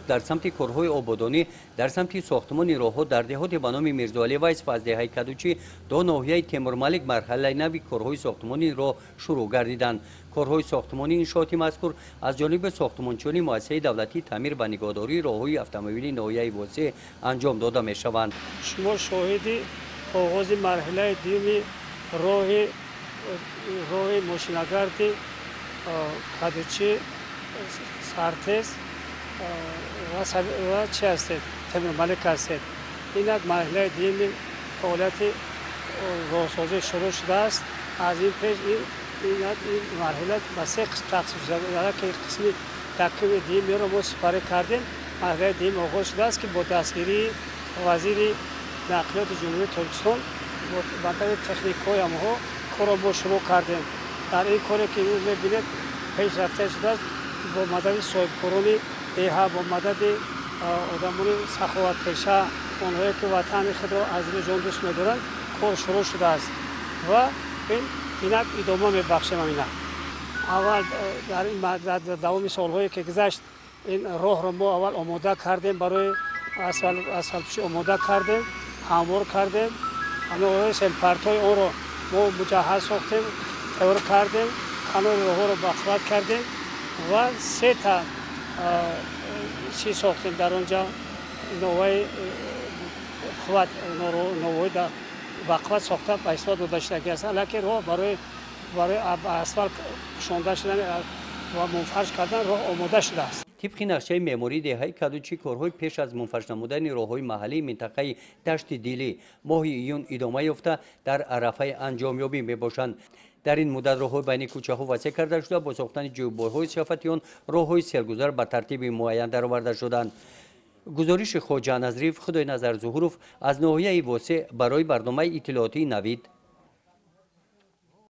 Дар самти корҳои ободонӣ, дар самти сохтмони роҳҳо дар деҳоте ба номи Мирзоалӣ Вайсов аз деҳаи Кадучӣ до ноҳияи Темурмалик марҳилаи нави корҳои сохтмонии роҳ шурӯъ гардиданд. Корҳои сохтмонии иншооти мазкур аз ҷониби сохтмончиёни муассисаи давлатии таъмир ва нигоҳдории роҳҳои автомобилии ноҳияи Восеъ анҷом дода мешаванд. Шумо шоҳиди оғози марҳилаи дуюми роҳи мошинагарди Кадучӣ, Сартез ва чи ҳастед, Темурмалик ҳастед. Инак марҳилаи дуюми фаъолияти роҳсозӣ шурӯъ шудааст. Аз ин пеш ин марҳила ба се қисм тақсим шуда, ки қисми якуми дуюмиро мо сипарӣ кардем. Марҳилаи дуюм оғоз шудааст, ки бо дастгирии вазири нақлиёти Ҷумҳурии Тоҷикистон бо мадади техникҳои ҳамонҳо корро мо шурӯъ кардем. Дар ин коре ки имрӯз мебинед, пеш рафта шудааст бо мадади соҳибкорони деҳа, бо мадади одамони саховатпеша, онҳое ки ватани худро аз дилу ҷон дӯст медоранд, кор шурӯъ шудааст ва инак идома мебахшем. Ина аввал дар давоми солҳое ки гузашт, ин роҳро мо аввал омода кардем, барои асфалтпӯшӣ омода кардем, ҳамвор кардем, селпартҳои онро мо муҷаҳҳаз сохтем, тайёр кардем, канори роҳҳоро бақувват кардем ва сета чӣ сохтем дар он ҷо, новаи қувват, новаи бақувват сохта ба истифода дода шудагӣ аст. Лекин роҳ барои асфалт пӯшонда шудан ва мунфарш кардан роҳ омода шудааст. Тибқи нақшаи меъмории деҳаи Кадучӣ, корҳои пеш аз мунфарш намудани роҳҳои маҳаллии минтақаи Дашти Дилӣ моҳи июн идома ёфта, дар арафаи анҷомёбӣ мебошанд. Дар ин муддат роҳҳои байни кӯчаҳо васеъ карда шуда, бо сохтани ҷӯйборҳои шафати он роҳҳои селгузар ба тартиби муайян дароварда шуданд. Гузориши Хоҷа Назриев, Худойназар Зуҳуров аз ноҳияи Восеъ барои барномаи иттилоотии Навид.